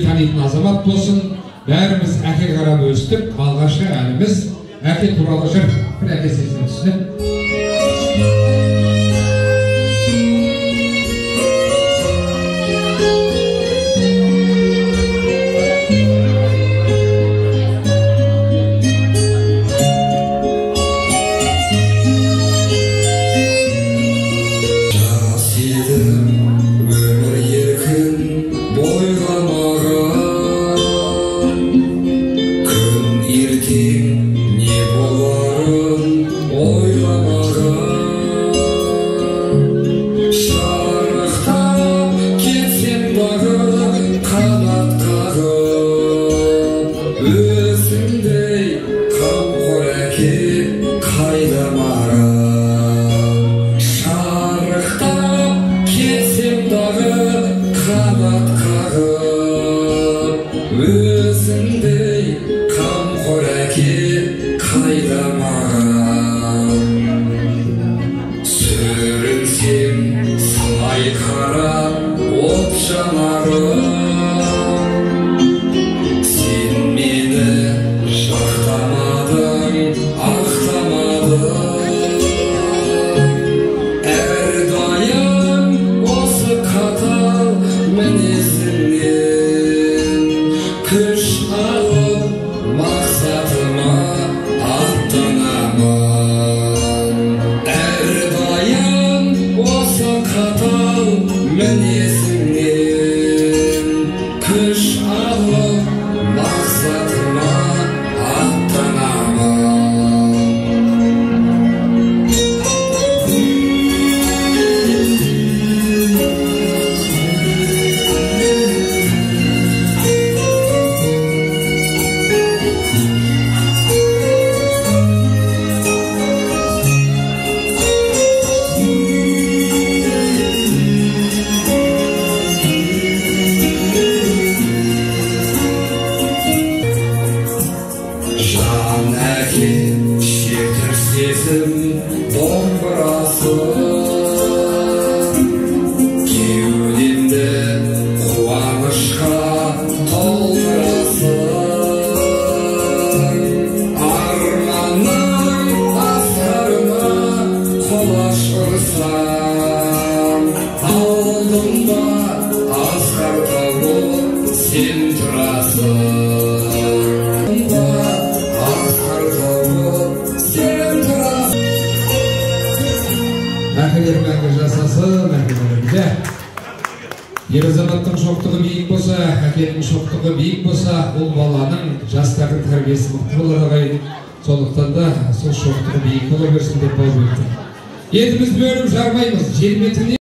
Танитын азамат болсын, бәріміз әке қарап өстік, алғашқы әніміз әке туралы жыр. Бір әке сезімін түсініп. Жас едім, өмір еркін бойламаған, күн ертең не боларын ойламаған. Шарықтап кетсем дағы қанат қағып, өзіңдей қамқор әке қайда маған? Шарықтап кетсем дағы қанат қағып, өзіңдей қамқор әке қайда маған? Сүрінсем сынай қарап от жанарың, сен мені жақтамадың, ақтамадың. Әрдайым осы қатал мінезіңнен күш алып мақсатыма аттанамын. Әрдайым осы қатал мінезіңнен күш алып мақсатыма аттанамын. Жан әке шертір сезім домбырасы, кеудемді қуанышқа толтырасың. Арманның асқарына құлаш ұрсам, алдымда асқар тау болып сен тұрасың. Асқар тау болып сен тұрасың. Әкелер мәңгі жасасын, әкелерімізде. Ер азаматтың шоқтығы биік болса, әкенің шоқтығы биік болса, ол баланың, жастардың тәрбиесі мықты болады ағайын. Сондықтан да сол шоқтығы биік бола берсін деп бауыр өтті. Енді біз бөліп жармаймыз, жер бетіне